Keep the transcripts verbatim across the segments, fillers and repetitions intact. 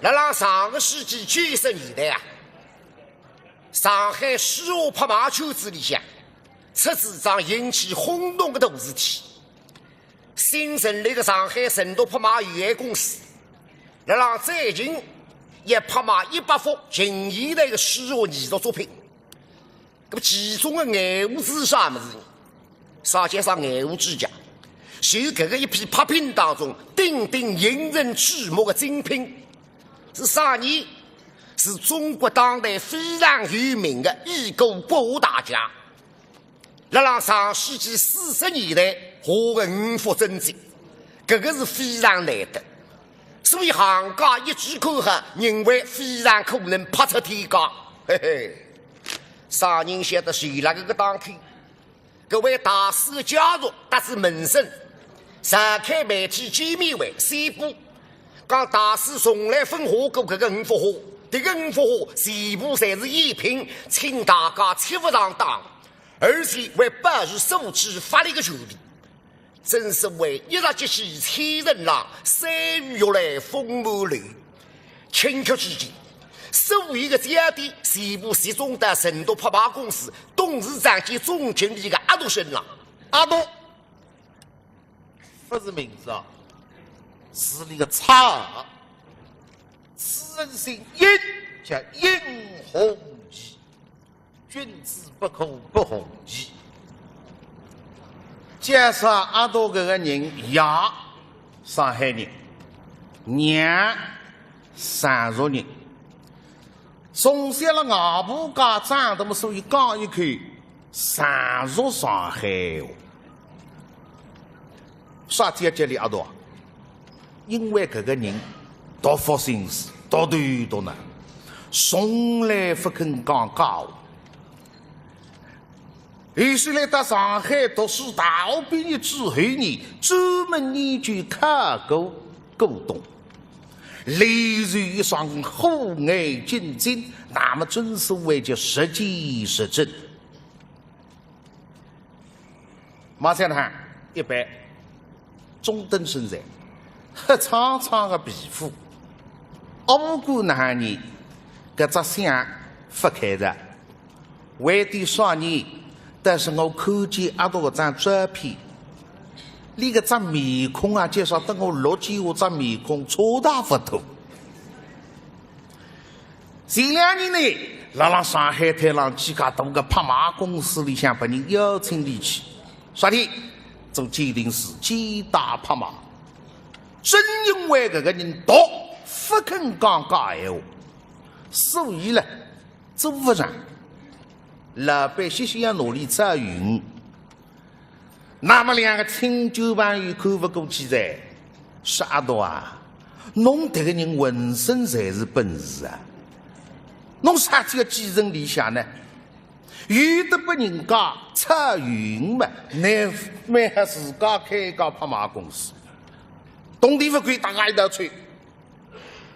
辣辣上个世纪九十年代啊，上海书画拍卖圈子里向，出仔桩引起轰动的大事体。新成立的上海成都拍卖有限公司，辣辣最近也拍卖一百幅近现代的书画艺术作品。 搿么其中的眼下之啥物事呢？啥叫啥眼下之家？就搿个一批拍品当中顶顶引人注目的精品，是啥呢？是中国当代非常有名的已故国画大家，辣辣上世纪四十年代画的五幅真迹，搿个是非常难得。所以行家一致看好，认为非常可能拍出天价。嘿嘿。 啥人晓得是辣搿个当天，搿位大师的家属搭仔门生召开媒体见面会，宣布，讲大师从来朆画过搿个五幅画，迭个五幅画全部侪是赝品，请大家切勿上当，而且还保留索取发力的权利。 正所谓一石激起千层浪，山雨欲来风满楼。顷刻之间，所有的焦点全部集中到成都拍卖公司董事长兼总经理的阿独身上。阿独，勿是名字啊，是俚个绰号。此人姓殷，叫殷弘毅。 君子不可不弘毅。介绍阿独搿个人，爷上海人，娘常熟人。从小辣外婆家长大么，所以讲一口常熟上海话。啥体要叫俚阿独啊？ 因为搿个人独佛心思，独头独脑，从来勿肯讲假话。后首来到上海读书，大学毕业之后呢，专门研究考古古董，练就一双火眼金睛，那么正所谓叫实见实证。 马三堂一般，中等身材，黑苍苍的皮肤，五官哪能呢，搿只相勿开着。为点啥呢？但是我看见阿独搿张照片，俚搿只面孔啊，介绍搭我陆建华只面孔差大勿多。 前两年呢，辣辣上海滩浪几家大个拍卖公司里向拨人邀请俚去，啥体？做鉴定师，鉴定拍卖。正因为搿个人独，勿肯讲假闲话，所以呢，做勿成。老板歇歇要拿俚招用。 那么两个亲眷朋友看勿过去哉，说阿独啊，侬迭个人浑身侪是本事啊，侬啥体要寄人篱下呢？有得拨人家招用嘛，乃蛮好自家开一家拍卖公司，铜钿勿贵，大家一道出。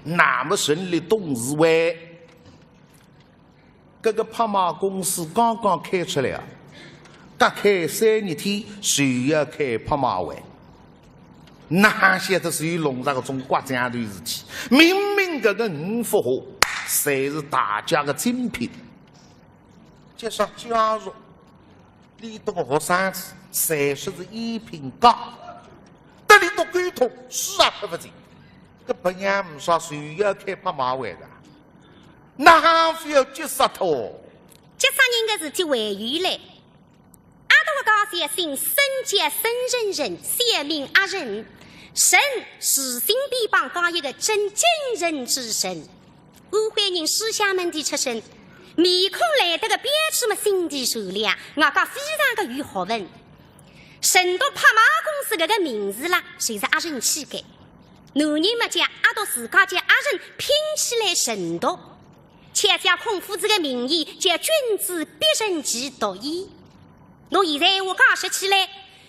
那么成立董事会， 搿个拍卖公司刚刚开出来啊，隔开三日天就要开拍卖会。哪晓得是有弄着搿种刮酱头事体，明明搿个五幅画侪是大家的精品，介绍家属，俚笃个学生子侪说是赝品家，搭俚笃沟通，是也说勿清。搿白相勿煞，就要开拍卖会个。 哪哼勿要急煞脱？急煞人个事体还有嘞。阿独个家小姓沈，叫沈仁仁，小名阿仁。仁，字姓偏旁，讲一个真，金仁之仁。安徽人书香门第出身，面孔来得个标致么，心地善良，外加非常个有学问。成都拍卖公司搿个名字啦，就是阿仁起个。 男人么叫阿独，自家叫阿仁，拼起来仁独。恰像孔夫子个名言，叫君子必仁其独也。拿现在闲话讲说起来，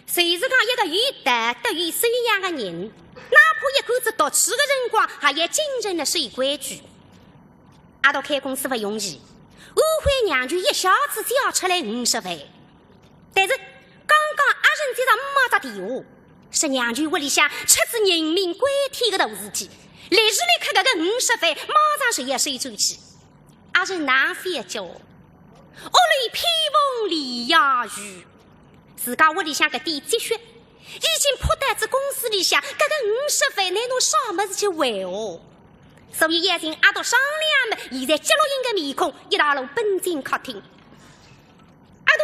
就是讲一个有道德、有修养个人，哪怕一干子读书个辰光，也要谨慎个守规矩。阿独开公司勿容易，安徽娘舅一下子借出来五十万。 但是刚讲阿成接着妈只电话，说娘舅屋里向出仔人命关天个大事体，立时立刻搿个五十万马上就要收转去。阿成哪亨勿叫？屋里披风连夜雨，自家屋里向搿点积蓄，已经扑到仔公司里向，搿个五十万拿侬啥物事去还哦？所以要寻阿笃商量嘛，现在急落英个面孔，一道路奔进客厅。 阿笃，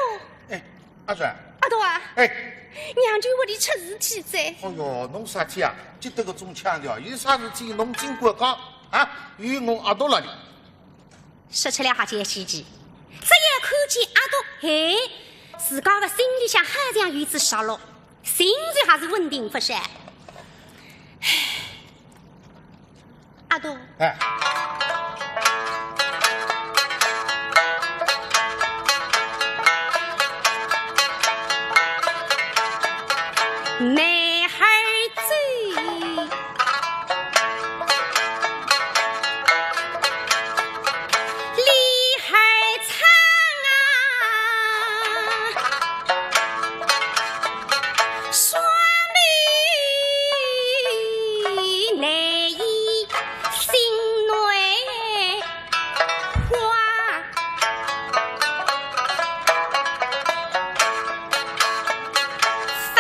哎，阿春。阿笃啊，哎。娘舅屋里出事体哉。哎哟，侬啥体啊？急得搿种腔调，有啥事体侬尽管讲啊，有我阿笃辣里。说出来还真稀奇，只要看见阿笃，嘿，自家个心里向好像有仔着落，情绪还是稳定勿少。 阿笃，哎。男孩子，厉害唱啊！ 说明你心内话。方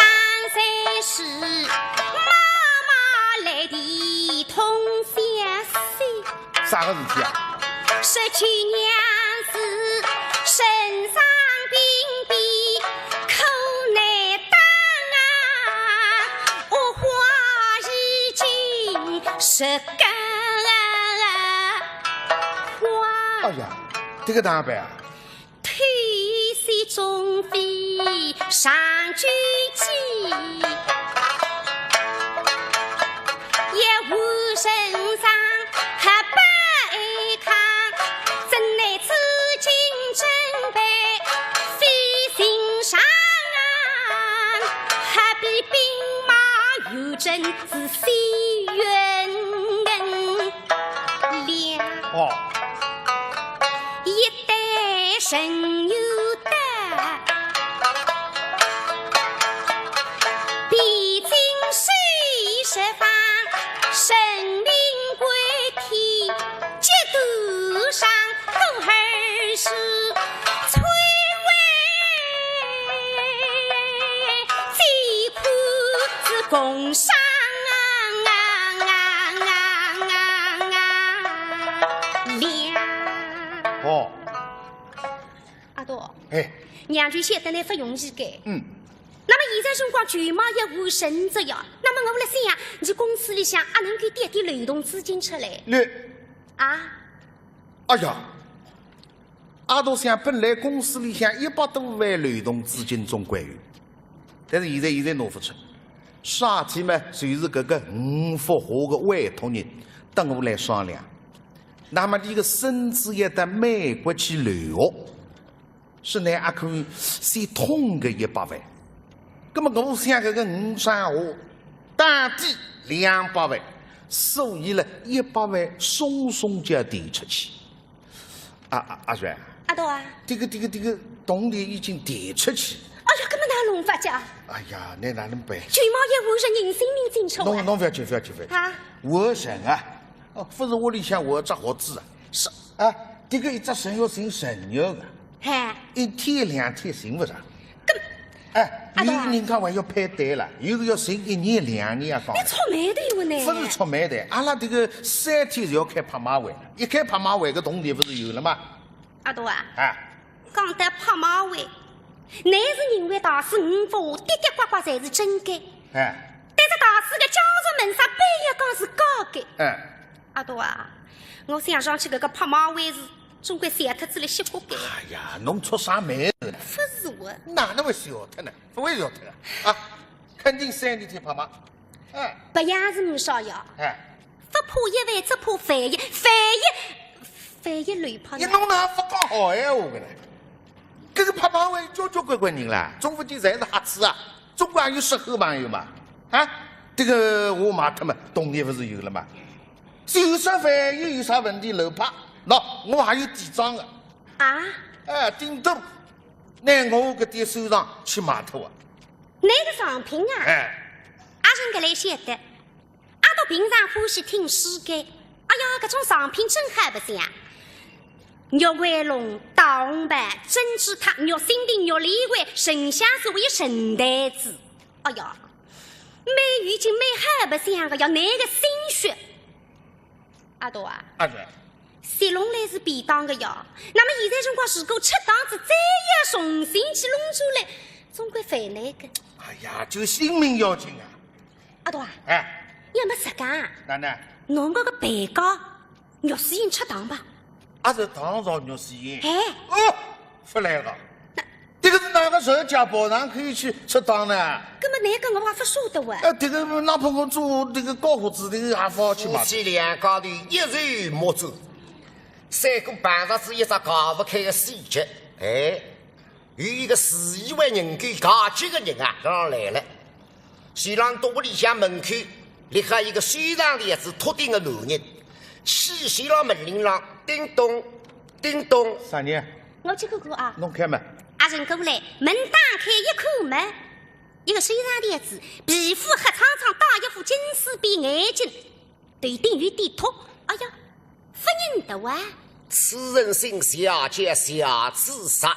才是妈妈来的通消息。 啥个事体啊？说舅娘子身上病病，苦难当啊，恶化已经十个化。哎呀，这个哪办啊？ 偷袭总比上九计，一无人伤还不安康，怎奈此情真被非心上，何必兵马又争之心远了。哦。一旦人有 毕竟是十方神明归天，几度上故而是摧毁，几苦之共上啊！哦。 阿笃，哎。娘舅晓得倷勿容易个。嗯。那么现在辰光舅妈也无神哉呀，那么我来想呀，伲公司里向阿能够调点流动资金出来？倷，啊？哎呀，阿笃想本来公司里向一百多万流动资金总归有，但是现在现在拿勿出，啥体嘛，就是搿个五幅画个委托人，等我来商量。 那么伊个孙子要到美国去留学，是倷阿可以先通个一百万。那么我想搿个五张画，打底两百万，所以呢，一百万松松就要垫出去。啊，啊，阿全，阿笃啊，这个，这个，这个铜钿已经垫出去。哎呀，搿么哪弄法子啊？哎呀，那哪能办？舅妈也为着人性命紧张啊。侬，侬勿要紧，勿要紧，勿要紧。啊？我想啊， 哦，勿是屋里向我只好子啊。是。啊，这个一只神要寻神要个，嗨。一天两天寻勿着。搿，哎，阿大，有人家还要排队了，有个要寻一年两年啊，讲。你触霉头呢？勿是触霉头，阿拉这个三天就要开拍卖会了，一开拍卖会个铜钿勿是有了吗？阿大啊，啊。讲到拍卖会，倷是认为大师五幅画的的刮刮侪是真个，哎。但是大师个教学门生，必要讲是假个。哎。 阿大啊，我想上去搿个拍卖会是总归笑脱仔了歇歇个。哎呀，侬触啥霉头呢？勿是我。哪能会笑脱呢？勿会笑脱个啊！肯定三日天拍卖。哎。白相是勿少呀。哎。勿怕一万，只怕万一，万一，万一乱拍呢？你弄哪勿讲好闲话个呢？搿个拍卖会交交关关人啦，总勿见侪是瞎子啊。 总归也有适合朋友嘛。啊，这个我卖脱嘛，铜钿勿是有了嘛？是有啥万一有啥问题乱拍，喏，我还有底账个。啊？哎，顶多拿我搿点收藏去卖脱啊。搿个藏品啊，哎。阿成搿来晓得，阿笃平常欢喜听书个，哎呀，搿种藏品真好白相。玉夔龙、大红袍、珍珠塔、玉心瓶、玉连环、沉香锁，还有沉袋子。哎呀，蛮有劲，蛮好白相个，要耐个心血。 阿笃啊，阿是。雪龙来是便当个呀，那么现在辰光如果出档子，再要重新去弄出来，总归烦难个。哎呀，就性命要紧啊。阿笃啊，哎。要么实梗啊，哪能？拿我个陪嫁玉水印出档吧。阿是唐朝玉水印？哎。哦，勿来了。 迭个是哪个人家跑上去去出档呢？搿么哪个我也勿晓得哇。呃，迭个哪怕我做迭个高胡子，迭个也勿好去嘛。夫妻两家头一筹莫展，赛过碰着仔一只解勿开个死结。哎，有一个自以为能够解决个人啊，让来了。 前浪到屋里向门口，立好一个修长条子托顶个男人，气势浪门铃浪，叮咚，叮咚。啥人？我去看看啊。侬开门。阿成过来，门打开一看么，一个修长条子，皮肤黑苍苍，戴一副金丝边眼镜，头顶有点秃，哎呀，勿认得哇。此人姓谢，叫谢子石。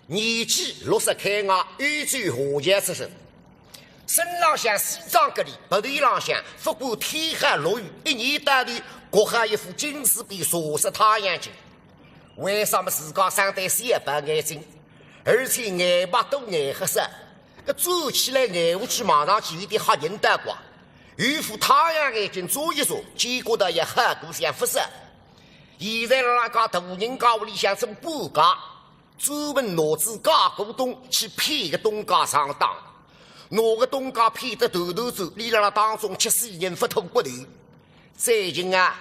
年纪六十开外，欧洲华侨出身，身浪向西装革履，鼻头浪向勿管天寒落雨，一年到头挂好一副金丝边茶色太阳镜。为啥么自家生对小白眼睛，而且眼白多眼黑色，搿转起来眼下去望上去有点吓人倒怪。有副太阳眼镜遮一遮，见觉倒也好过相勿少。现在辣辣家大人家屋里向做保家， 专门拿仔假古董去骗个东家上当，拿个东家骗得团团转，俚辣辣当中气死人勿吐骨头。最近啊，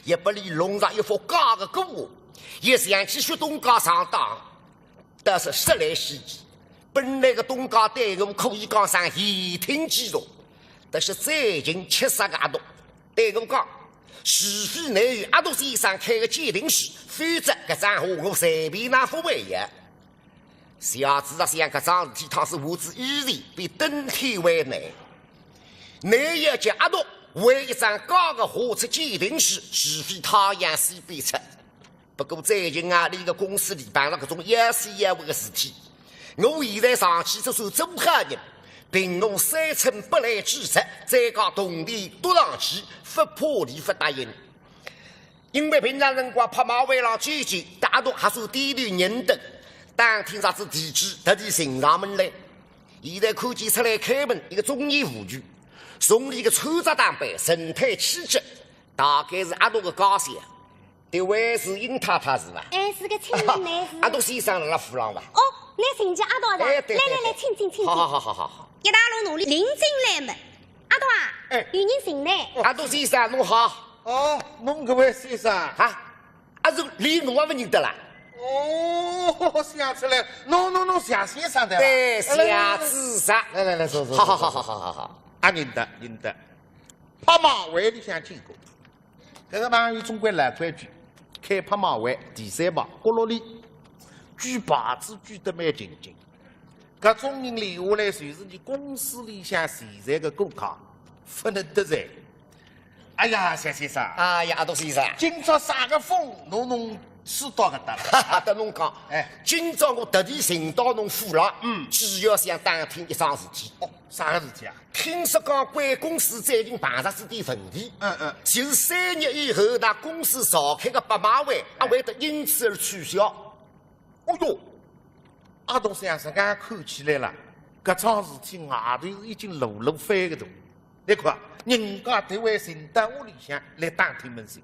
也拨俚弄着一副假个古画，也想去学东家上当，但是说来稀奇，本来个东家对我可以讲上言听计从，但是最近吃煞个阿笃，对我讲， 除非倷有阿笃先生开个鉴定书，否则搿张画我随便哪勿会呀。谢子石想搿桩事体倘使下仔以前，比登天还难。倷要叫阿笃为一张假个画出鉴定书，除非太阳西边出。不过最近啊，俚个公司里碰着搿种要死要活个事体，我现在上去只算做好人，凭我三寸不烂之舌，再加铜钿多上去，勿怕俚勿答应。 因为平常辰光拍卖会浪走走，搭阿笃还算点头认得，打听着仔地址，特地寻上门来。现在看见出来开门一个中年妇女，从俚个穿着打扮、神态气质，大概是阿笃个家小。迭位是尹太太是伐？哎，是个亲人呢，是。阿笃先生辣辣府浪伐？哦，倷寻着阿笃是伐？哎，对，来来来，对，对。请进，请进。好，好，好，好，好，好。一大路拿俚领进来么，阿笃啊，哎。有人寻倷。阿笃先生，侬好。 哦，侬搿位先生。哈？阿是连我也勿认得啦？哦，想出来，侬，侬，侬谢先生对伐？对，来，来，来，谢子石。来，来，来，坐，坐，好，好，坐，好，好，好，好，好。啊，认得，认得。拍卖会里向见过。搿个朋友总归老规矩，开拍卖会，第三排，角落里，举牌子举得蛮勤勤。 搿种人留下来，就是伲公司里向现在个顾客，勿能得罪。哎呀，谢先生。哎呀，阿笃先生。今朝啥个风，侬，侬吹到搿搭了？哈哈，搭侬讲，哎。今朝我特地寻到侬府浪，嗯。主要想打听一桩事体。哦，啥个事体啊？听说讲贵公司最近碰着仔点问题，嗯，嗯。就是三日以后，㑚公司召开个拍卖会，哎。还会得因此而取消。哦哟， 阿笃先生，刚刚看起来了，搿桩事体外头是已经落落翻个哉。侬看，人家特为寻到屋里向来打听问讯。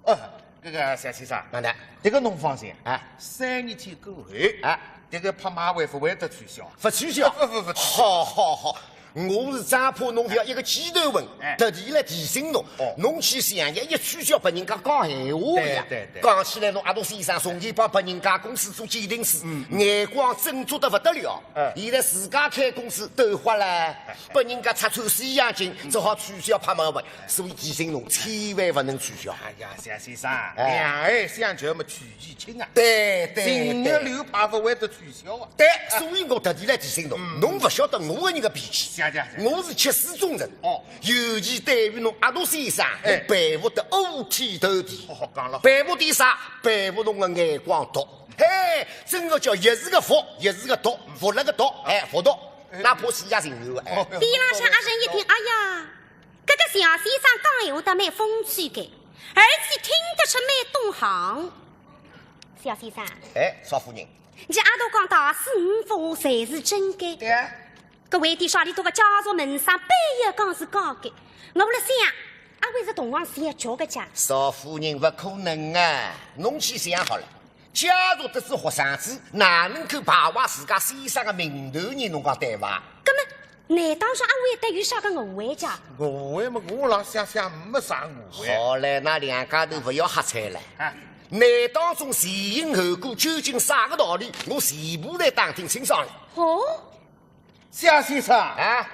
哦，搿个谢先生，哪能？迭个侬放心，哎。三日天过后，哎。迭个拍卖会勿会得取消。勿取消？勿，勿，勿取消。好，好，好。我是只怕侬覅一个鸡头文，哎。特地来提醒侬，哦。侬去想呀，一取消拨人家讲闲话呀。对，对，对。讲起来，侬阿独先生从前帮拨人家公司做鉴定师，嗯，嗯。眼光准足得勿得了。嗯。现在自家开公司都花了，哎。拨人家拆穿西洋镜，嗯。只好取消拍卖会。所以提醒侬，千万勿能取消。哎呀，谢先生，哎。两岸相交嘛，取其轻啊。对，对，情愿对。留牌勿会得取 消啊。对，所以我特地来提醒侬，嗯。侬勿晓得我个人个脾气。谢谢，谢谢。我是吃书中人。哦。尤其对于侬阿独先生，哎。我佩服得五体投地。好好讲了。佩服点啥？佩服侬个眼光毒。嘿，真个叫一是个服，一是个毒，服了个毒，哎，服毒。哎。哪怕死也情愿个，哎。哦。边浪向阿珍一听，哎呀，搿个谢先生讲闲话倒蛮风趣个，而且听得出蛮懂行。谢先生。哎，少夫人。 伲阿独讲大师五福侪是真个。对啊。搿为点啥里头个家族门生必要讲是假个？我辣想，阿会是同行是要叫个家？少夫人，勿可能啊！侬去想好了，假如得知学生子，哪能够败坏自家先生个名头呢？侬讲对伐？搿么，难道说阿会得有啥个误会家？误会嘛，我辣想想没啥误会。好嘞，㑚两家头勿要瞎猜了。啊。 难当中前因后果究竟啥个道理，我全部侪打听清爽了。哦？谢先生，啊？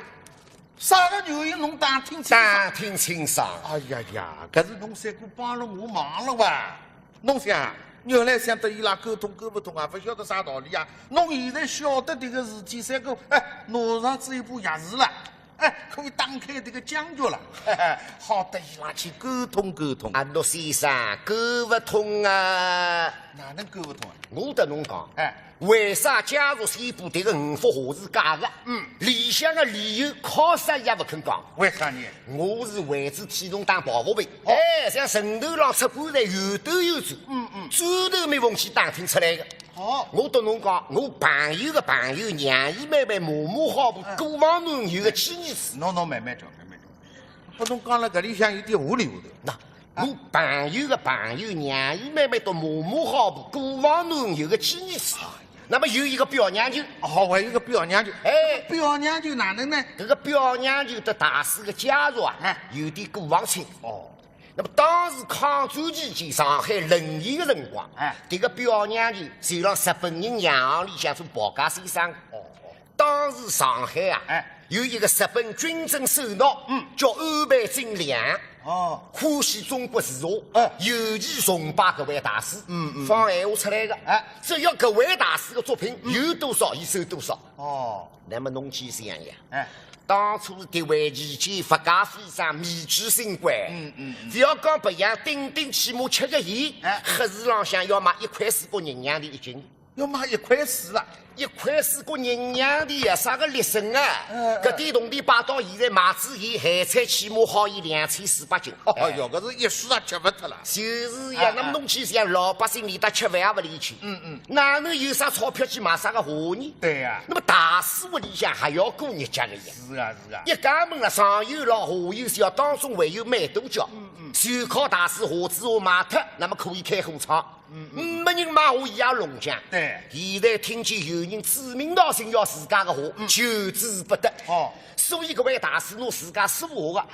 啥个原因侬打听清爽？打听清爽。哎呀呀，搿是侬三哥帮了我忙了哇！侬想，原来想得伊拉沟通沟勿通啊，勿晓得啥道理啊。侬现在晓得迭个事体，三哥，哎，拿上仔一把钥匙了。 哎，可以打开迭个僵局了，嘿嘿，好得伊拉去沟通沟通。阿独先生，沟勿通啊。哪能沟勿通啊？我搭侬讲，哎。为啥家族宣布迭个五福鞋是假个？嗯。里向个理由靠啥也勿肯讲。为啥呢？我是为仔替侬打抱不平。哦。哎，像城头浪出棺材，有兜有转，嗯，嗯。最后头没缝去打听出来个。 哦。我搭侬讲，我朋友个朋友，让伊妹妹马马虎虎，嗯。过房男友个寄儿子。侬，侬慢慢叫，慢慢叫。拨侬讲了，搿里向有点糊里糊涂。喏，啊。我朋友个朋友，让伊妹妹到马马虎虎，过房男友个寄儿子。啊。那么有一个表娘舅。哦，还有一个表娘舅。哎。表娘舅哪能呢？搿个表娘舅搭大师个家族啊，哎。有点过房亲。哦。 那么当时抗战期间，上海冷战个辰光，哎。迭个表娘舅就辣日本人洋行里向做保洁先生。哦，哦。当时上海啊，哎。有一个日本军政首脑，嗯。叫安倍晋良。哦。欢喜中国字画，哎。尤其崇拜搿位大师，嗯，嗯。放闲话出来个，哎。只要搿位大师个作品，嗯。有多少，伊收多少。哦。那么侬去想呀，哎。 当初是迭位期间物价飞涨，物价新贵。嗯，嗯，嗯。覅讲别样，顶顶起码吃个盐，哎。黑市浪向要卖一块四角银洋钿一斤。要卖一块四了。一块四角银洋钿啊，啥个利润啊？嗯，嗯。搿点铜钿摆到现在，卖仔盐咸菜起码好一两千四百斤。哦哟，搿是一世也吃勿脱了。就是呀，哎，那么侬去想，哎。老百姓连搭吃饭也勿连去。嗯，嗯。 哪能有啥钞票去买啥个画呢？对呀。那么大师屋里向还要过日脚个呀。是啊，是啊。一家门了，上有老，下有小，当中还有蛮多家。嗯，嗯。就靠大师画仔画卖脱，那么可以开货仓。嗯，嗯。没人买画，伊也弄僵。对。现在听见有人指名道姓要自家个画，嗯。求之不得。哦。所以搿位大师拿自家书画个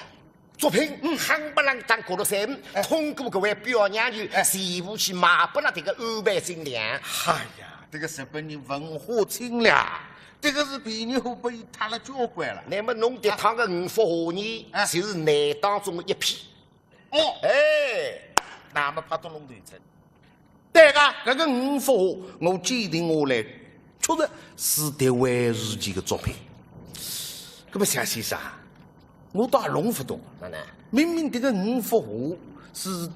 作品，嗯。夯不啷当角落三，哎。通过搿位表娘舅，哎。全部去卖拨了迭个安倍晋良。哎呀，迭个日本人文化清了，迭个是便宜货拨伊贪了交关了。那么侬迭趟个五幅画呢，哎。就是难当中的一批。哦。哎。那么拍到侬头上。 对个，搿个五幅画，我鉴定下来，确实是迭位书记的作品。搿么，夏先生，我倒弄勿懂。哪能？明明迭个五幅画是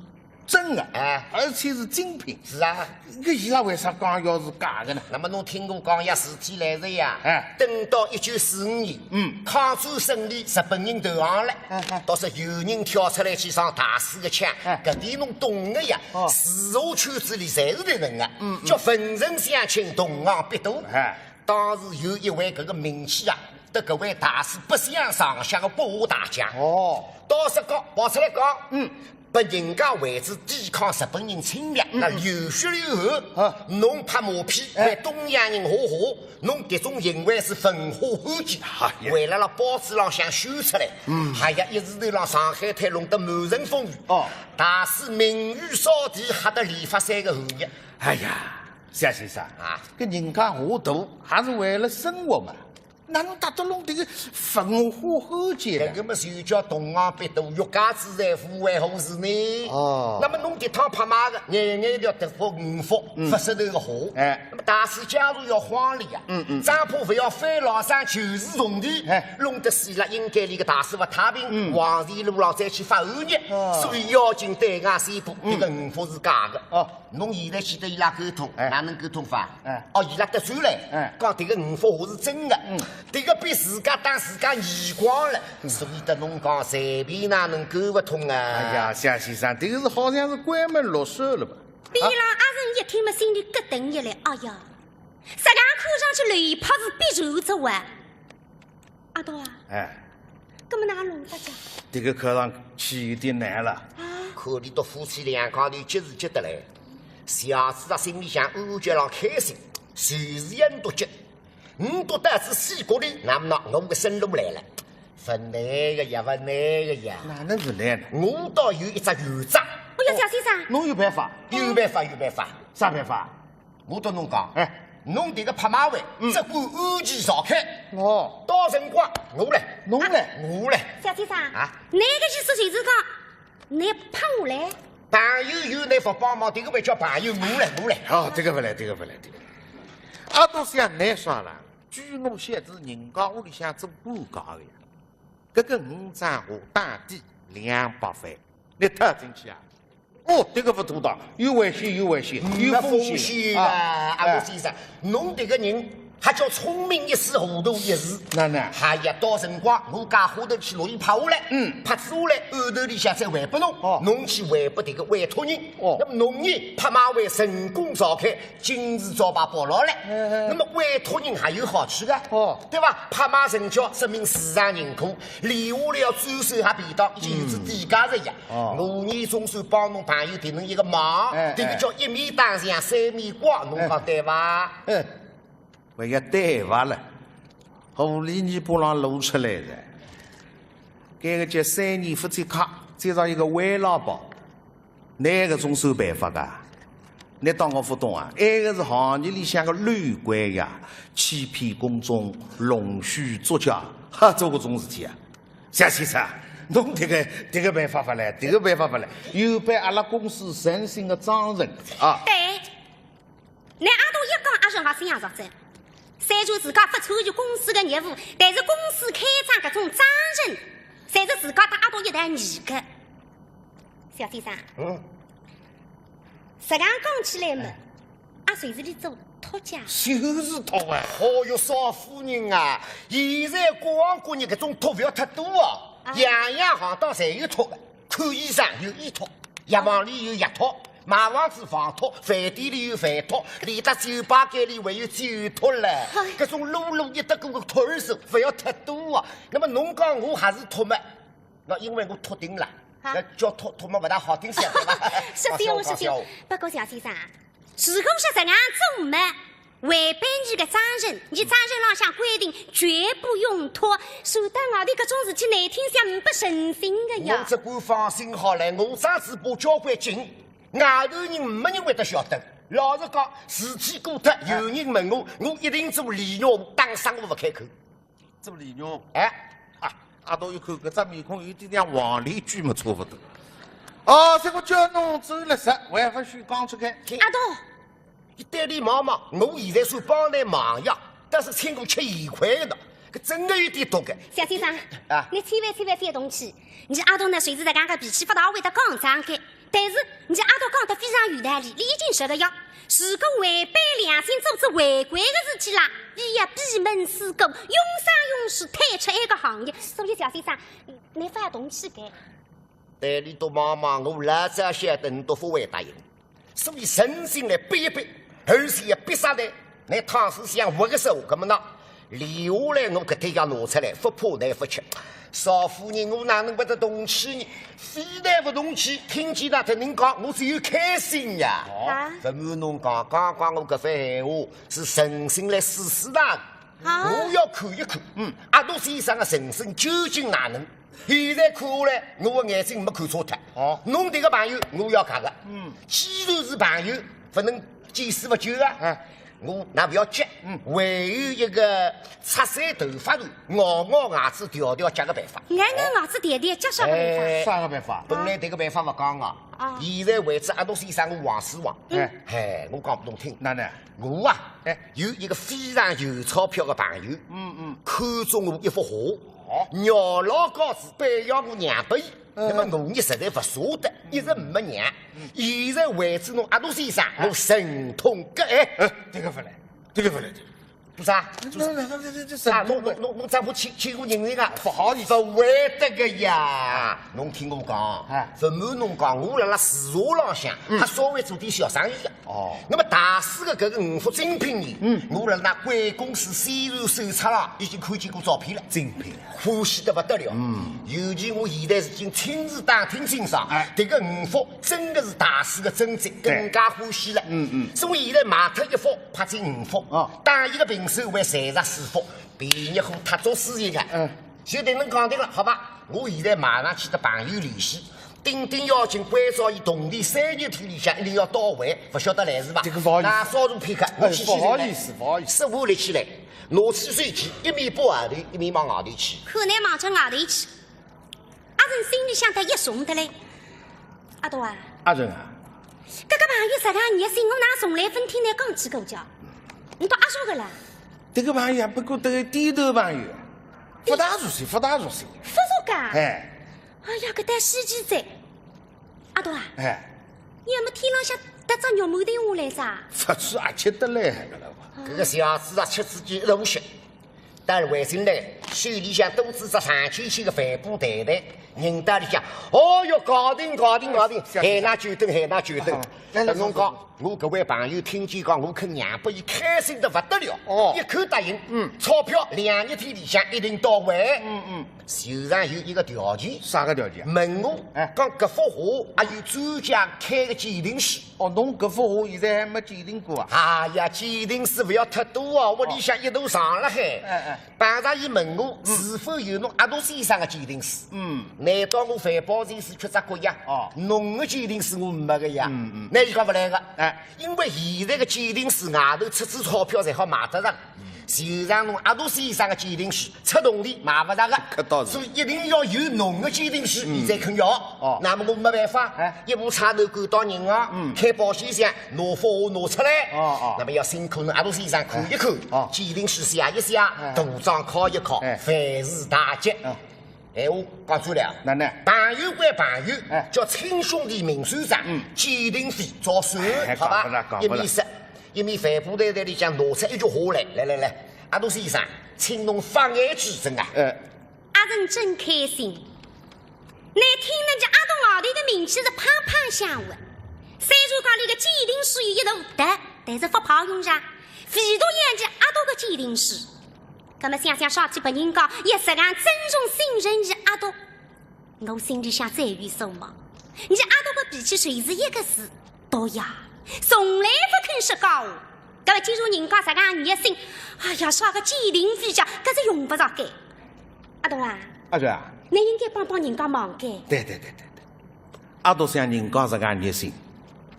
真的，哎。而且是精品。是啊。搿伊拉为啥讲要是假的呢？那么侬听我讲呀，事体来是呀，哎。等到一九四五年，嗯。抗战胜利，日本人投降了，嗯，嗯。倒是有人跳出来去上大师的腔，哎。搿点侬懂的呀。 哦。书画圈子里侪是迭能个，嗯，嗯。叫文人相轻，同行必多。哎。当时有一位搿个名气啊，搭搿位大师不相上下个国画大家。哦。倒是讲，跑出来讲，嗯，拨人家为之抵抗日本人侵略，嗯，那流血流汗，啊，侬拍马屁，哎，为东洋人画画，侬迭种行为是文化汉奸。哎呀，为了辣报纸浪向宣出来，嗯，哎呀，一时头浪上海滩弄得满城风雨，哦，大使名誉扫地，吓得连发三个寒热。哎呀，夏先生啊，搿人家画图还是为了生活嘛。 哪能大得弄迭个文化汉奸呢？搿个么就叫同行必多，欲加之罪，何患无辞呢？哦。那么侬迭趟拍卖个，眼眼调得幅五幅，嗯，勿识头个画。哎。那么大使假如要荒里啊，嗯嗯，张婆勿要翻老山就是重地，哎，弄得死了应该里个大使勿太平，嗯，黄泉路浪再去发恶热，哦，所以要紧对外宣布，嗯，迭个五幅是假个。哦。 侬现在去搭伊拉沟通，哎，哪能沟通法？哎。哦，伊拉得罪了，哎，讲迭个五幅画是真个，嗯，迭个比自家当自家耳光了，嗯，所以搭侬讲，随便哪能沟勿通啊。哎呀，夏先生，迭个是好像是关门落锁了吧？边浪阿成一听么，心里咯噔一来，哎呀，实梗看上去刘炮是必然哉哇。 阿道啊，哎，搿么哪弄法子啊？迭个看上去有点难了。啊？看俚笃夫妻两家头急是急得来，谢子啊心里向暗暗叫浪开心，就是也呒笃急。呒笃得仔死过头，那么呢，我个生路来了，勿难个呀，勿难个呀。哪能勿难呢？我倒有一只原则。哎呀，夏先生，侬有办法？有办法，有办法。啥办法？ 我搭侬讲，哎，侬迭个拍卖会，嗯，只管按期召开。哦。到辰光我来。侬来？我来。夏先生，啊？侬个意思就是讲，侬帮我来？朋友有侬勿帮忙，迭个勿叫朋友，我来，我来。哦，迭个勿来，迭个勿来，迭个。阿道想难啥啦？据我晓得，人家屋里向做管家个呀，搿个五张画打底两百万，侬踏进去啊？ 哦，迭个勿妥当，有危险，有危险，有风险啊。没风险啊，阿道先生，哎，侬迭个人还叫聪明一世，糊涂一时。哪能？哎呀，到辰光我家伙头去拿伊拍下来，嗯，拍仔下来，暗头里向再还拨侬，哦，侬去还拨迭个委托人。哦，那么侬呢，拍卖会成功召开，金字招牌保牢了。哎，哎。那么委托人还有好处个，哦，对伐？拍卖成交，说明市场认可，留下来要转手还便当，已经有只底价了呀。 哦。我呢总算帮侬朋友迭能一个忙，哎，迭个叫一面打响三面刮，侬讲对伐？哎，勿要对伐了，狐狸尾巴浪露出来了。搿个叫三年勿接客，接着一个歪喇叭，哪个总算办法个？侬当我勿懂啊？埃个是行业里向个乱规呀，欺骗公众，弄虚作假，哈，做搿种事体啊？ 夏先生，侬迭个，迭个办法勿来，迭个办法勿来，有悖阿拉公司诚信个章程啊。对，侬阿道一讲，阿是好心也着哉。虽然自家勿参与公司个业务，但是公司开张搿种章程，侪是自家搭阿道一道议个。夏先生，嗯。实梗讲起来嘛，哎。 阿算是俚做托家。就是托啊。哦哟，少夫人啊，现在各行各业搿种托勿要太多哦，啊。样样行当侪有托个，看医生有医托，药房里有药托，买房子房托，饭店里有饭托，连搭酒吧间里还有酒托唻。哎。搿种啰啰一搭个个托儿所勿要太多哦。那么侬讲我还是托么？那因为我托定了，啊。那叫托，托么勿大好听些，对伐？是的，讲笑话，是的。讲笑话。不过夏先生啊， 如果说实梗做么，违背侬个章程，侬章程浪向规定绝不用托，说到外头搿种事体难听些，呒不诚信个呀。我只管放心好了，我张嘴巴交关紧，外头人没人会得晓得。老实讲，事体过脱，有人问我，我一定做李玉，打死我勿开口。 做李玉。哎，啊，阿道一看，搿只面孔有点像黄连居么差勿多。哦，搿个叫侬做了啥，还勿许讲出去。阿道，伊对俚望望，我现在算帮侬忙呀，但是请我吃盐块个呢，搿真个有点多个。夏先生，啊。侬千万千万覅动气，侬阿道呢，随时在刚刚脾气勿大会得讲张个。 但是，侬阿道讲得非常有道理，俚已经说个呀，如果违背良心做出违规个事体啦，俚要闭门思过，永生永世退出埃个行业。所以，夏先生，侬勿要动气个。对俚笃望望，我老早晓得侬笃勿会答应，所以诚心来逼一逼，而且要逼杀侬。 侬倘使想活个说话，搿么呢，留下来我搿点药拿出来，勿怕侬勿吃。少夫人，我哪能会得动气呢？非但勿动气，听见㑚搭人讲，我只有开心呀。啊？勿瞒侬讲，刚刚我搿番闲话是诚心来试试㑚个。啊？我要看一看，嗯，阿杜先生个人生究竟哪能？现在看下来，我个眼睛没看错脱。哦侬迭个朋友，我要嫁个。嗯，既然是朋友，勿能见死勿救啊。哎我㑚勿要急，嗯还有一个拆散头发头，咬咬牙齿，调调脚个办法。咬咬牙齿，调调脚啥个办法？哎啥个办法？本来迭个办法勿讲个，啊现在为止阿杜先生我横死横。哎哎，我讲拨侬听，哪能？我啊，哎有一个非常有钞票个朋友，嗯嗯，看中我一幅画，哦咬牢牙齿，非要我让拨伊。嗯那么我呢实在勿舍得，一直没让。现在为止侬阿杜先生，我忍痛割爱。哎，迭个勿来，迭个勿来，迭个。不是啊？那那那那这啊，侬侬侬侬再勿请请我认人啊？勿好意思。勿会得个呀。侬听我讲，哎勿瞒侬讲，我辣辣市场浪向，还稍微做点小生意个。哦那么大师个搿个五幅精品呢，嗯我辣辣贵公司私人手册浪已经看见过照片了。精品。欢喜得勿得了。嗯，尤其我现在已经亲自打听清爽，哎迭个五幅真个是大师个真迹，对更加欢喜了。嗯嗯所以现在卖脱一幅，拍进五幅，啊打一个平手还赚着四幅，便宜货太足四一个。嗯，就迭能讲定了，好吧？我现在马上去搭朋友联系，顶顶要紧关照伊铜钿三日天里向一定要到位，勿晓得来事伐？这个勿好意思那稍等片刻，我去去哎，勿好意思，勿好意思。是我立起来，拿起手机，一面拨外头，一面往外头去。看来望着外头去。阿成心里向得一重得嘞。阿杜啊，阿成啊，搿个朋友实梗热心，我哪从来勿听伊讲起过叫。侬到阿叔个啦？迭个朋友啊，不过迭个低头朋友，勿大熟悉，勿大熟悉。勿熟个？哎哎呀，搿倒稀奇哉。阿杜啊，哎，你还没天浪向搭只肉馒头下来啥？勿是阿吃得来个了伐？搿个小子啊，吃自己一头血。但是回心来，手里向兜仔只长青青个帆布袋袋，人到里向，哦哟，搞定，搞定，搞定，海纳九等，海纳九等啊。来来等侬讲坐，我搿位朋友听见讲，我肯让拨伊，开心得勿得了。哦一口答应，嗯钞票两日天里向一定到位。嗯嗯，就然有一个条件，啥个条件？问我，哎讲搿幅画还有专家开个鉴定书。哦，侬搿幅画现在还没鉴定过啊？哎呀，鉴定书勿要太多啊，屋里向一大床辣海。哎哎碰着伊问我是否有侬阿杜先生个鉴定书。嗯，难道我范宝全是缺只角呀？哦侬个鉴定书我没个呀。嗯嗯那伊讲勿来个。哎，因为现在个鉴定书外头出仔钞票才好买得着。就像侬阿杜先生个鉴定书，出铜钿买勿着个。搿倒是所以一定要有侬个鉴定书，伊才肯要。哦那么我没办法，哎一步差头赶到银行，嗯开保险箱，拿幅画拿出来。哦哦那么要辛苦侬阿杜先生看一看，哦鉴定书写一写，哎图章敲一敲，哎万事大吉。哦闲话讲出来啊，哪能？朋友归朋友，哎叫亲兄弟明算账，嗯鉴定费照算，哎好吧？讲勿着讲勿着一面说，一面帆布袋袋里向拿出一句话来，来来来，阿杜先生，请侬发眼指正啊。呃，阿成真开心。乃听人家阿杜外头个名气是砰砰响个，虽然讲伊个鉴定书有一头大，但是勿派用场，唯独要紧阿杜个鉴定书。葛么想想上去拨人讲，也实梗尊重信任伊阿杜。我心里向最有数嘛。伊阿杜个脾气就是一个字，毒呀，从来勿肯说假话。葛么既然人家实梗热心，哎呀，啥个鉴定费讲，搿是用勿着个。阿杜啊，阿瑞啊，侬应该帮帮人家忙个。对对对对对，阿杜想人家实梗热心，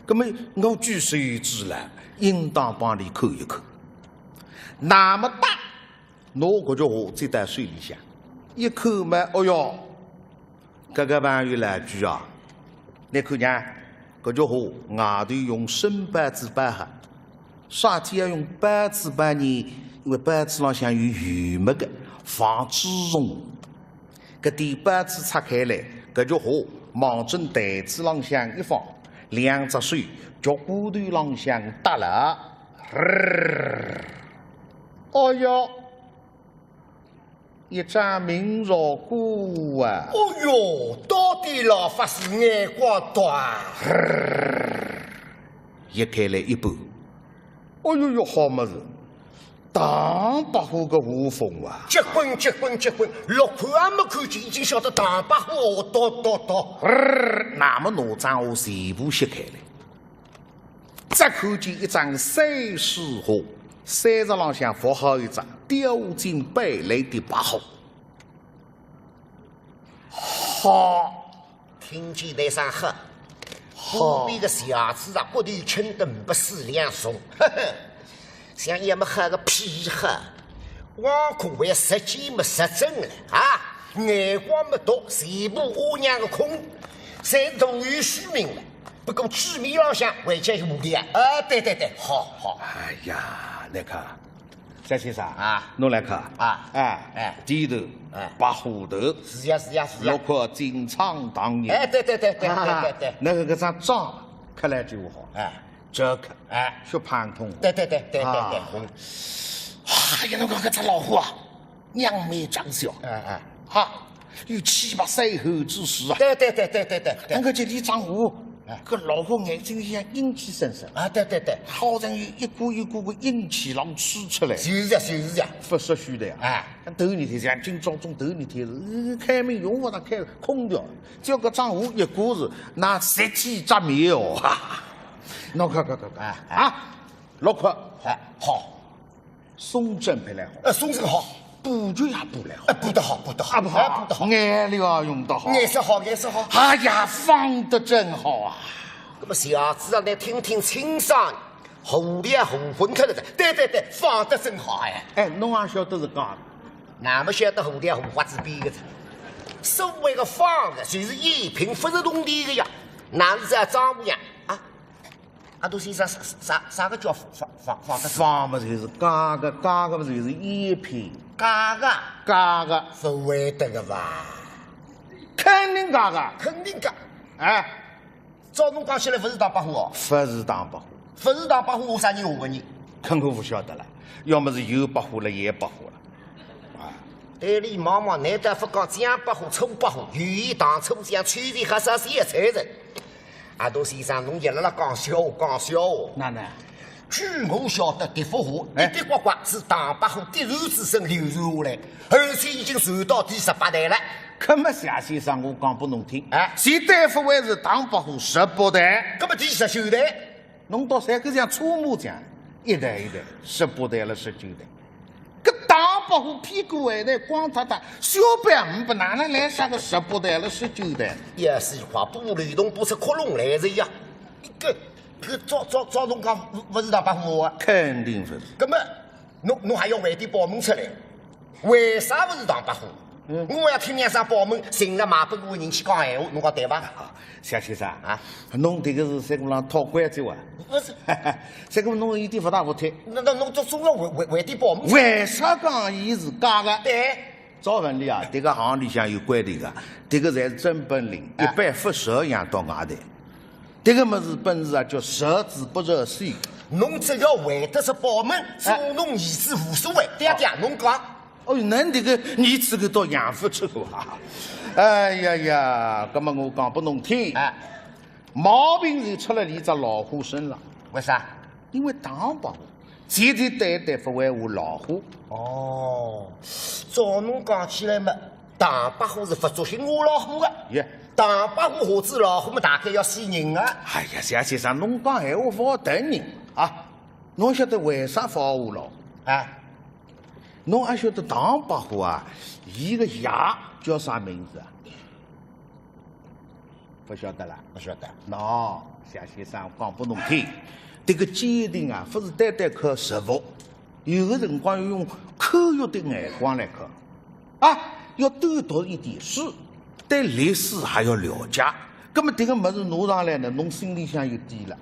葛么我举手之劳，应当帮伊看一看。那么大，拿搿句话接到手里向，一看嘛，哦哟，搿个朋友老鬼啊，侬看呀，搿句话外头用生报纸包好，啥体要用报纸包呢？因为报纸浪向有油墨个，防蛀虫。 搿点报纸拆开来，搿句话望准台子浪向一放，两只手脚骨头浪向搭牢。哦哟，一张明朝官啊！哦哟，到底老法师眼光毒啊！一开来一半，哦哟哟，好物事，唐伯虎个画风啊。结棍，结棍，结棍！陆阔还没看见，已经晓得唐伯虎哦，到，到，到。呃，那么拿张画全部掀开来，只看见一张山水画，山石浪向伏好一只吊睛白额的白虎。好， 听见那声喝，好。后面个小子啊，骨头轻得没四两重，呵呵，像一么黑个皮黑，王可为实际么实证了啊，眼光么毒，全部阿娘个空，侪同有虚名了。不过纸面浪向还叫有的啊。啊，对对对，好好。哎呀，那个， 夏先生啊，侬来看啊，哎，哎，低头，哎，白虎头，是呀，是呀，是呀。陆阔进仓当年，哎，对对对对对对对，啊，那个搿张状看来就好，哎，这个，哎，血盆通红，对对对对对对，啊，红。哎呀，侬看搿只老虎啊，仰面长啸，哎哎，哈，有气拔山河之势啊。对对对对对对对，那个这里张虎，哎，搿老虎眼睛里向阴气森森，啊，对对对，好像有一股一股个阴气浪吹出来，就是呀，就是呀，勿说虚的呀，哎。 头日天像今朝中头日天是开门用勿着开空调，只要搿张画一挂是，那十几只面哦，哈哈。侬看看看看，哎，哎，啊，陆阔，哎，好，松针拨来好，呃，松针好，布局也布来好，哎，布得好，布得好，啊，布好，哎，布得好，颜料也用得好，颜色好，颜色好。哎呀，仿得真好啊！那么小子啊，来听听清爽。 糊里糊涂脱了的，对对对，仿得真好哎。哎，侬也晓得是假的？哪么晓得糊里糊涂是编的？所谓的仿的，就是赝品，勿是铜钿的呀。哪是这样子呀？啊，阿杜先生，啥啥啥个叫仿仿仿仿的？仿嘛就是假的，假的嘛就是赝品。假的？假的。勿会得个吧？肯定假的。肯定假。哎。 照侬讲起来，勿是唐伯虎哦？勿是唐伯虎。勿是唐伯虎，啥人画的呢？搿我勿晓得了，要么是有白虎了，也白虎了。啊，对俚望望，难道勿讲江伯虎、楚伯虎，有意当初像秋水客啥是也才人？阿杜先生，侬也辣辣讲笑话，讲笑话。哪能？据我晓得，迭幅画，哎，的的确确是唐伯虎嫡传子孙流传下来，而且已经传到第十八代了。 搿么夏先生，我讲拨侬听，哎，现在勿还是唐伯虎十八代？搿么第十九代？侬倒像个像车马匠，一代一代，十八代了，十九代。搿唐伯虎屁股后头光塌塌，小辈也勿哪能来啥个十八代了，十九代？也是一块布流动不是窟窿来着呀。搿搿照照照侬讲，勿勿是唐伯虎啊？肯定勿是。搿么 侬侬还要回点保门出来？为啥勿是唐伯虎？嗯。我要听两声保门，寻了卖拨我个人去讲闲话，侬讲对伐？啊，夏先生啊，侬迭个是三姑浪讨关节哇？勿是。三姑，侬有点勿大服帖。那那侬总总要回回回点保门出来。为啥讲伊是假个？对。照文理啊，迭个行里向有规定个，迭个侪是真本领，哎，一般勿适合养到外头。 迭个物事本事啊，叫识字不识书。侬只要会得识保门，哎，做侬儿子无所谓。爹爹，侬讲。哦，侬迭个儿子搿倒养勿出个啊。哎呀呀，搿么我讲拨侬听，哎，毛病是出了伊只老虎身上。为啥？因为唐伯虎 前头对对勿会画老虎。哦，照侬讲起来嘛，唐伯虎是勿作兴画老虎个。耶。唐伯虎画仔老虎嘛，大概要死人个。哎呀，夏先生，侬讲闲话勿好得人啊！侬晓得为啥勿好画老虎？啊？侬阿晓得唐伯虎啊，伊个爷叫啥名字啊？ 勿晓得啦？勿晓得。喏，夏先生讲拨侬听，迭个鉴定啊，勿是单单靠实物，有个辰光要用科学的眼光来看，啊，要多读一点书，对历史还要了解。葛么迭个物事拿上来呢，侬心里向有底了。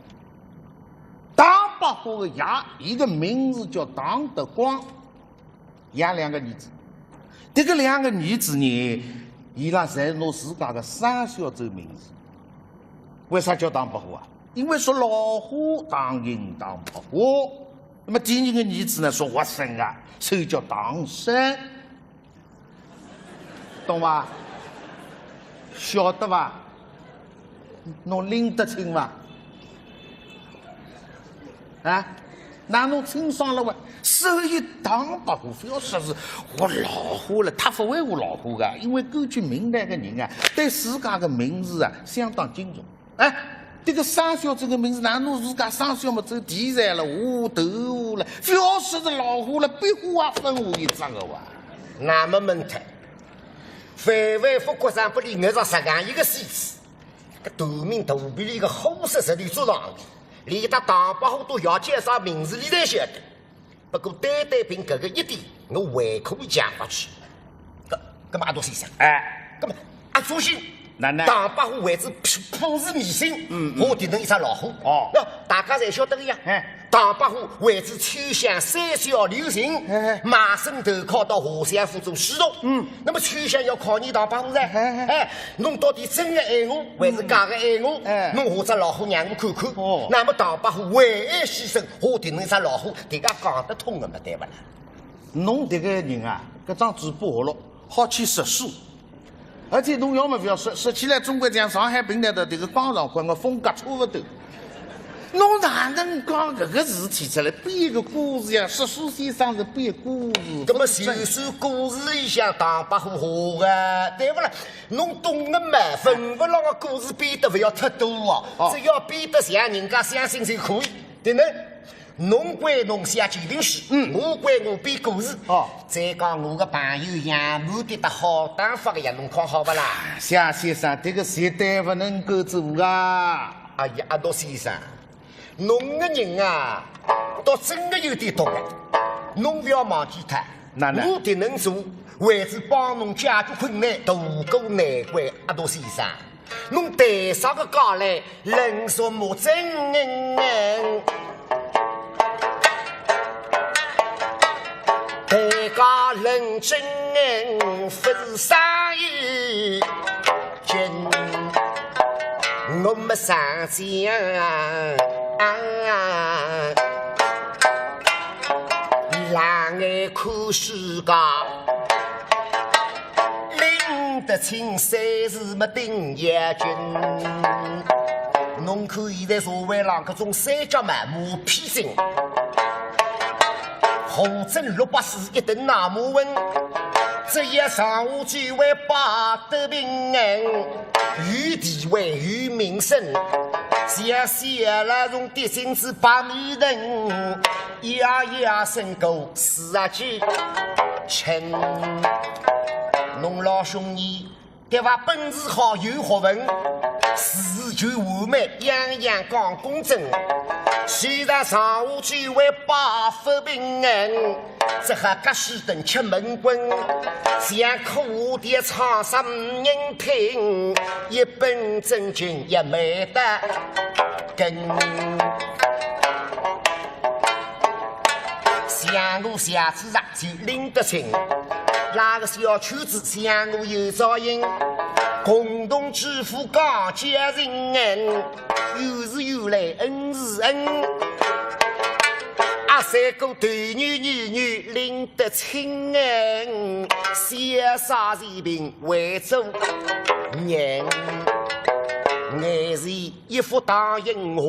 唐伯虎个爷，伊个名字叫唐德光。 养两个儿子。迭个两个儿子呢，伊拉侪拿自家个生肖做名字。为啥叫唐伯虎啊？因为属老虎，唐寅唐伯虎。那么第二个儿子呢，属活生啊，所以叫唐生。懂伐？晓得伐？侬拎得清伐？啊？哪能清爽了哇？所以唐伯虎覅说是活老虎了，他勿会活老虎个，因为根据明代个人啊，对自家个名字啊相当敬重。哎，这个商小姐个名字，哪能自家商小嘛，走地财了，下头了，覅说是老虎了，壁虎也勿会活一只个哇。那么问题，万万勿觉着拨俚眼着实梗一个死字，搿头名肚皮里个虎煞实头做上去，连搭唐伯虎都要叫啥名字，俚侪晓得。 不过单单凭搿个一点，我还可以讲勿出。搿，搿么阿独先生，哎，搿么阿独先生，哪能？唐伯虎为仔普，普世迷信，嗯，嗯。画迭能一只老虎。哦。喏，大家侪晓得个呀。哎。唐伯虎为仔秋香三笑留情，哎，哎。卖身投靠到华相府做书童。嗯。那么秋香要考验唐伯虎噻。哎，哎。哎，侬到底真个爱我，还是假个爱我？嗯。哎。侬画只老虎让我看看。哦。那么唐伯虎为爱牺牲， 画迭能一只老虎，迭个讲得通个嘛，对勿啦？侬迭个人啊，搿张嘴巴活络，好去说书。而且侬要么覅说，说起来总归像上海评弹个迭个江上官个风格差勿多。侬哪能讲搿个事体出来，编一个故事呀？说书先生是编故事，搿么勿是真。就算故事里向唐伯虎画个，对勿啦？侬懂个嘛，文物浪个故事编得勿要太多哦，哦。只要编得像人家相信就可以，对呢？ 侬归侬写九评书，嗯。我归我编故事。哦。再讲我个朋友杨满的搭好打法个呀，侬看好勿啦？夏先生，迭个绝对勿能够做啊。哎呀，阿独先生，侬个人啊，倒真个有点毒个。侬覅忘记脱，哪能？我迭能做，为仔帮侬解决困难，渡过难关，阿独先生。 侬谈啥个价钿，论什么真？谈价论真，勿是生意经。我么上将，冷眼看世界。 拎得清三字么顶要紧。侬看现在社会浪搿种三脚猫、马屁精，何止六百四一顿那么稳，只要上下九位摆得平，有地位、有名声，像小老鼠跌进仔白米桶，呀呀声个四啊几声。侬老兄伲 对伐？本事好，有学问，事事求完美，样样讲公正。虽然上下九位摆勿平，只好隔世等吃闷棍，像苦的唱啥人听，一本正经也没得根。像我小子啊， 就拎得清。哪个小圈子像我有照应，共同致富讲家人，恩是恩来恩是恩。阿三个头牛二牛拎得清，潇洒随便会做人，眼前 一幅大印画，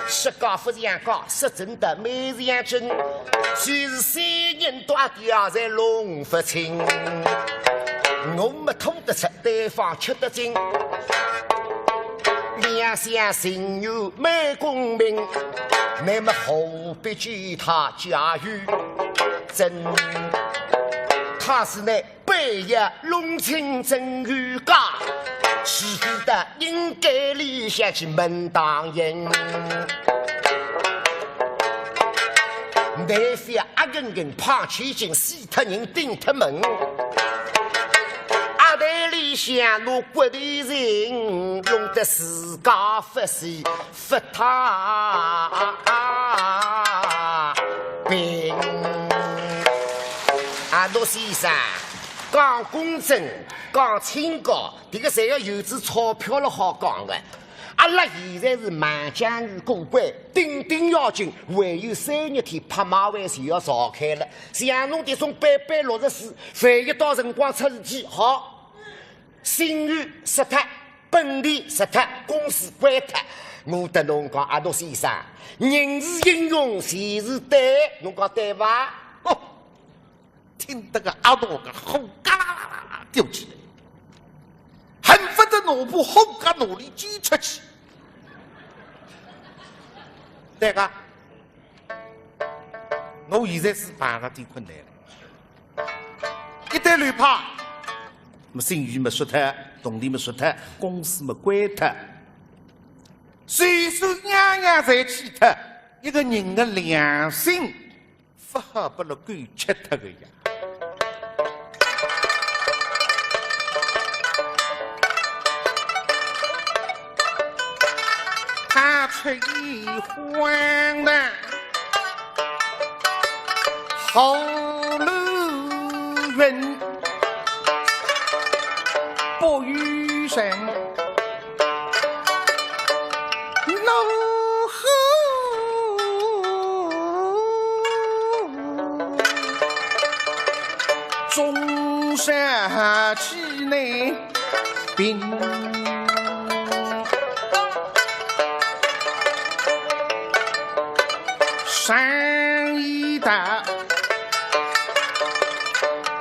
说假勿像假，说真的蛮像真，就是仙人到底也侪弄勿清。我么吐得出，对方吃得进，两厢情愿蛮公平，那么何必计他假与真？他是那 板要弄清真与假，是非得应该里向去问当因。难非阿根根碰千斤，死脱人顶脱门。阿袋里向落骨头人，弄得自家勿是 勿太平。阿独先生，讲公正，讲清高，迭个侪要有仔钞票了好讲个。阿拉现在是满江鱼过关，顶顶要紧，还有三日天拍卖会就要召开了。像侬迭种板板六十四，万一到辰光出事体，好，信誉失脱。本钿失脱，公司关脱。我搭侬讲，阿独先生，人是英雄，钱是胆，侬讲对伐？哦，听得个阿独个火嘎啦啦啦啦吊起来，恨不得拿把火夹拿俚溅出去。对个，我现在是碰着点困难了。 一对流派，么信誉么失脱，铜钿么失脱，公司么关脱。虽说样样侪去脱，一个人的良心，勿好拨了狗吃脱个呀。踏出一荒的 好路云不与人，怒火中杀气馁。 兵。善已达，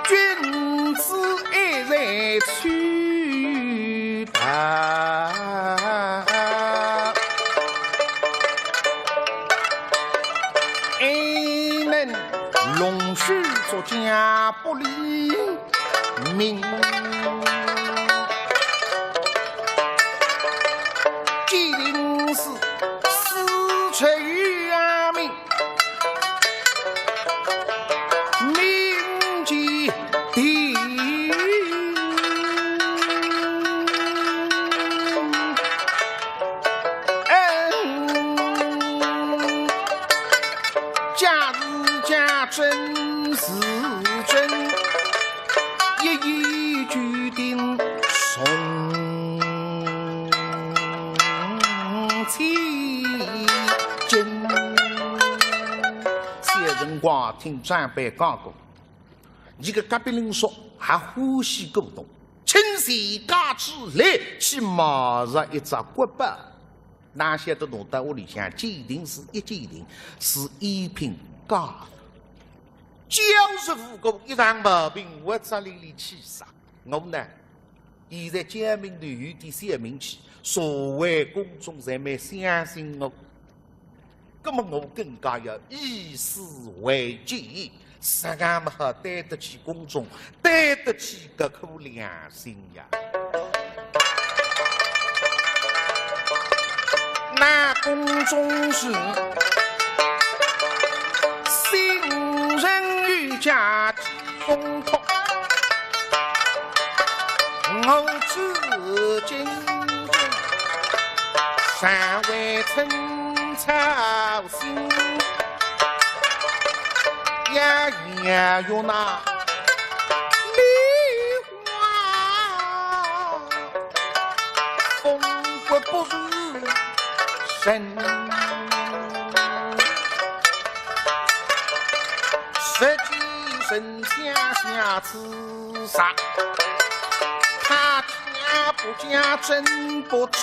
君子爱在छो达。爱能弄虚作假，不理 民。既定是死出于阿民，民其地。嗯，假是假，真是真。 一言九鼎，重千斤。小辰光听长辈讲过，伲个隔壁邻舍还欢喜古董，请全家之力去买着一只国宝。哪晓得拿到屋里向鉴定师一鉴定，是赝品假的。 假若无故一场毛病，我只连连气煞。我呢，现在假名头有点小名气，社会公众侪蛮相信我。葛么我更加要以史为鉴，实梗么好对得起公众，对得起搿颗良心呀。 那公众是信人于家中托，我至今尚未曾操心。呀呀哟那，你 风骨不如神，实际神仙下自杀，他假不假，真不真？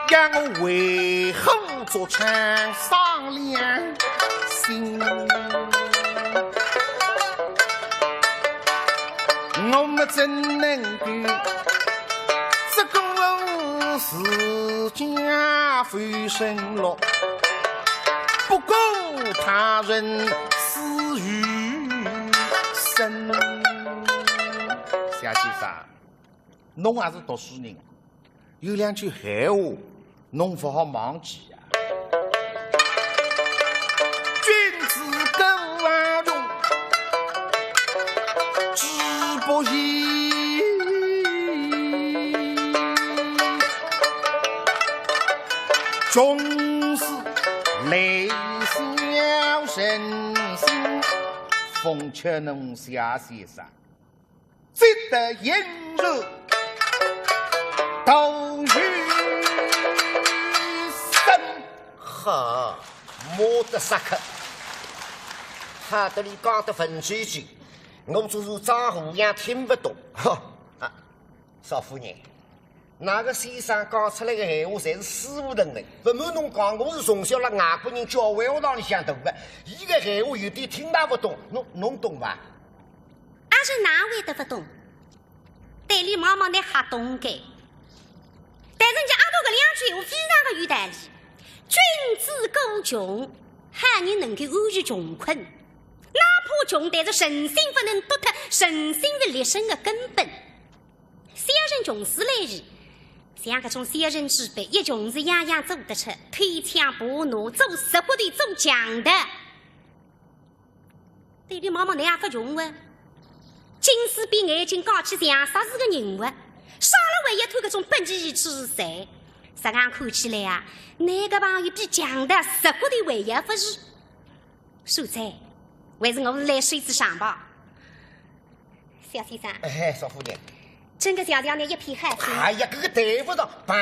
让我为虎作伥伤良心。我们怎能够这个自家非身落，不顾他人死于身？谢先生， 侬也是读书人，有两句闲话，侬勿好忘记啊。君子固而穷，志不移。穷是内小人心，奉劝侬谢先生。 值得引入道学生。好，没得啥个。好得你讲得文绉绉，我做做张和尚听勿懂。哈，啊，少夫人，那个先生讲出来个闲话侪是死胡同的，勿瞒侬讲，我是从小辣外国人教会学堂里向大的，伊个闲话有点听大勿懂，侬，侬懂伐？阿是哪会得勿懂？对俚望望，倷还懂个。但是人家阿婆搿两句闲话非常个有道理。君子固穷，好人能够安于穷困。哪怕穷，但是诚心勿能丢脱，诚心是立身个根本。小人穷是来事，像搿种小人之辈，一穷是样样做得出，偷抢扒拿，做贼骨头，做强盗。对俚望望，倷也勿穷哇。金丝边眼镜，讲起像煞是个人哇。上了位一头搿种不义之财，实梗看起来啊，倷个朋友比强盗贼骨头还要勿如。秀才，还是我来说一声吧。小先生，哎，少夫人，真个谢谢倷一片好心。哎呀，搿个谈勿上，朋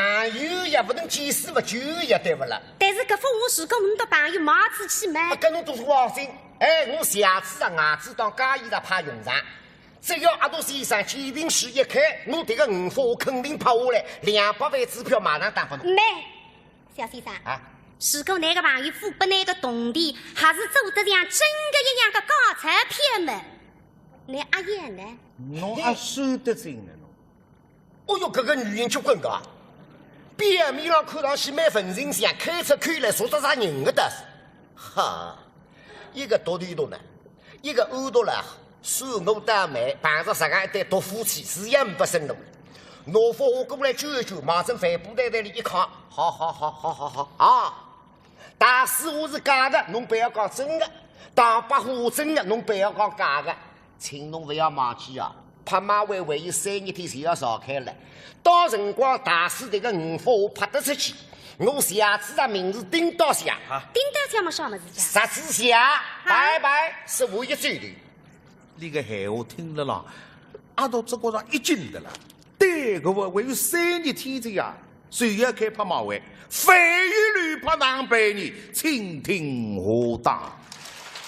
友也勿能见死勿救呀，对勿啦？但是搿幅画如果倷搭朋友卖出去嘛？啊，搿侬倒是放心。哎，我下次啊，外子当假衣裳派用场。只要阿独先生鉴定书一开，我迭个五幅画肯定拍下来，两百万支票马上打发侬。慢，小先生，啊？如果倷个朋友付拨倷个铜钿，还是做得像真个一样个假钞票嘛，倷阿要呢？侬阿算得准呢侬？哦哟，搿个女人结棍个啊！表面上看上去蛮文静相，开出口来说得杀人个道士。哈，一个毒头毒呢，一个恶毒了，算我倒霉，碰着实梗一对毒夫妻，是也呒不生路。拿幅画过来卷一卷，望准帆布袋袋里一囥，好好好好好好啊！大师画是假个，侬覅讲真个；唐伯虎真个，侬覅讲假个。请侬勿要忘记啊，拍卖会还有三日天就要召开了。到辰光大师迭个五幅画拍得出去，我谢子长名字顶到写。啊，顶到写么啥物事介？十字架，拜拜，是我一嘴头。俚个闲话听了啦，阿独只觉着一惊的了。对个，还有三日天哉呀，就要开拍卖会，万一乱拍哪哼办呢？请听下档。